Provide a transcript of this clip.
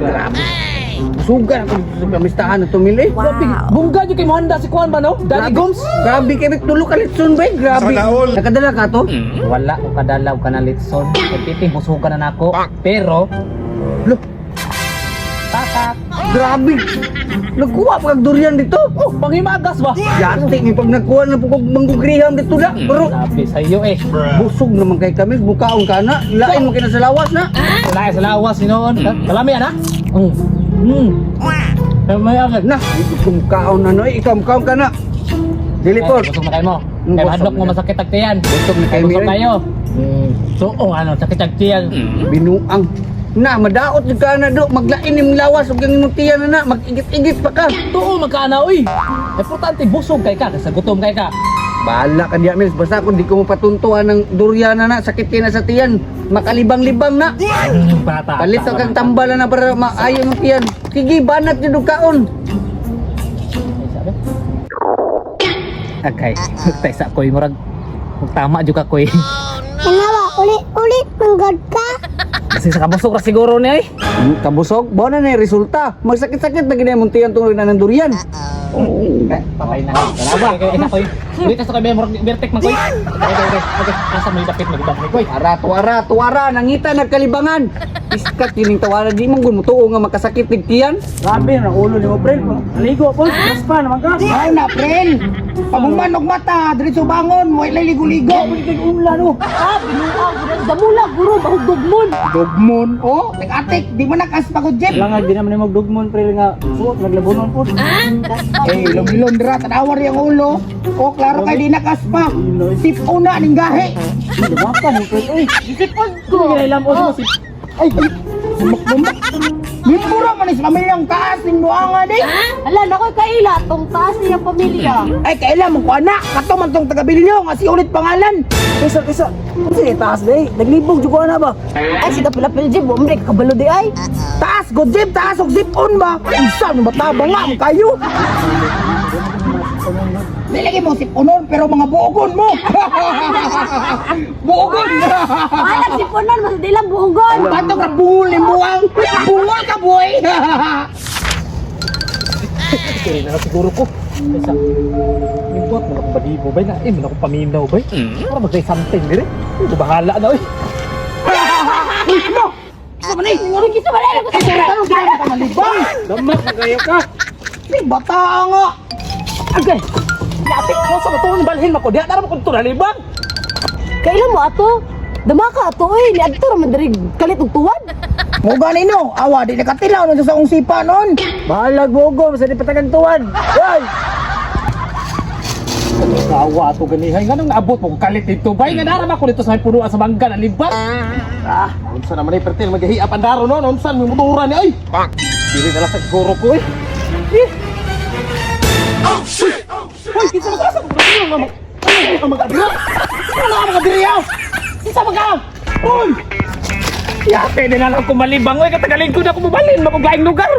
Grabe. Sugar ako dito sa pamistahan na tumili. Grabe, bungga jud kay mohanda si Kuan ba no? Daddy Gomes. Grabe kay tulo ka litson ba? Grabe. Sana all. Nakadala ka to? Wala ko kadalaw ka na litson. Kay busugan na nako. Pero Lo, tatak. Grabe. Nagkuha pa kag durian dito. Oh, panghimagas ba? Yati ni pag nagkuha na po kog manggugrihan dito na. Pero Sabi sa iyo eh. busog naman kay kami, bukaon ka na. Lain mo kina sa lawas na. Wala sa lawas noon. Kalami ana. May agad. Na, kumkaon na no, eh. Ikaw mukaon ka na. Dili Eh, po. busog na kayo mo. Kay Busog mahadlok mo na. masakit ang tiyan. Busog na kayo, Busog Miren. kayo. So, oh, ano, sakit ang tiyan. Binuang. Na, madaot jud ka na do. Maglain imong lawas ug ang imong tiyan na na. Mag-igit-igit pa ka. Tuo magkaana oy. Importante busog kay ka kasi gutom kay ka. Bahala ka diya, Mils. Basta kung di ko mapatuntuan ng durian na na, sakit kay na sa tiyan. Makalibang-libang na. Bata. Palit ka kang tambala na para maayo ng tiyan. Sige, banat jud og kaon. Okay, tay sa koy murag tama jud ka koy. Tanawa, ulit-ulit manggod ka. Kasi sa kabusog ra siguro ni ay. Kabusog, bao na na yung resulta. Magsakit-sakit na ginay mong tiyan tungod na ng durian. Patay na. Wala ba? Kay isa koy. Ulit sa koy murag bertek man koy. Okay. Okay, asa may dapit magbang ni koy. Ara, tuara, tuara, nangita nagkalibangan. Iskat kining tawara di mong gumutuo nga makasakit tig tiyan. Grabe na ulo ni mo, pre. Ligo po, raspa naman ka. Ay na, friend. Paguman og mata, diretso bangon, way ligo-ligo. Kay unla no. Ah, binuang gud. Damula guro mahugdugmon. Dogmon, oh, tek-atik, di man nakas pagod jeep. Langag di naman ni magdugmon pre nga suot naglabonon po. Eh, ilom-ilom dira, tanawa rin ang ulo. Oh, klaro kay di nakas pa. Sip una ning gahi. Lumaka mo pre. Uy, Sipag ko. Ginailam mo si Ay, bumak-bumak. Mimbura man is pamilyang taas ning buangan eh. Ala, nakoy kaila tong taas niyang pamilya. Ay, kailan mo ko anak, kato man tong tagabilyo nga si ulit pangalan. Kaysa kaysa. Sige taas day. Naglibog jud ko ana ba. Ay, si Kapilapil Jib, omre, kabalo di ay. Taas go jeep, taas og zip on ba? Unsa man bataba nga mo kayo? Nilagay mo sip onon pero mga buogon mo. Buogon. Alam si Punon, mas di lang buugon. Bato ka bungol ni buwang. Bungol ka boy. Kaya na siguro ko. Kaysa, nimbuat mo na akong badibo bay na, eh, mo na akong paminaw bay. Para magday something dire. Ay, bahala na oy. Uy, mo. Isa man eh. Gusto ba na Ay, tanong sila ka malibang. Damak na kayo ka. Ni bata nga. Agay. Yapit ko sa matulong balhin mako. Diha na mo kung tunalibang. Kailan mo ato? Dama ka ato eh, ni adto ra man diri kalit og tuwad. Mo gani no, awa di nakatilaw nun sa akong sipa nun. Bahalag bugo sa di patagang tuwan. Ay! Kawa ato ganihay nga nung naabot mo kung kalit dito bay nga narama ko dito sa may punuan sa mangga na libat. Ah, unsa naman ay pertil magahiap ang daro no, unsa may motora ni ay. Dili na lang sa siguro ko eh. Eh. Oh shit. Hoy, kinsa man ka sa mga ano ang mga dira? Ano ang mga dira? Kinsa man ka? Hoy! Ya, pwede na lang kumalibang oy, katagaling ko na kumubalin, makuglaing lugar.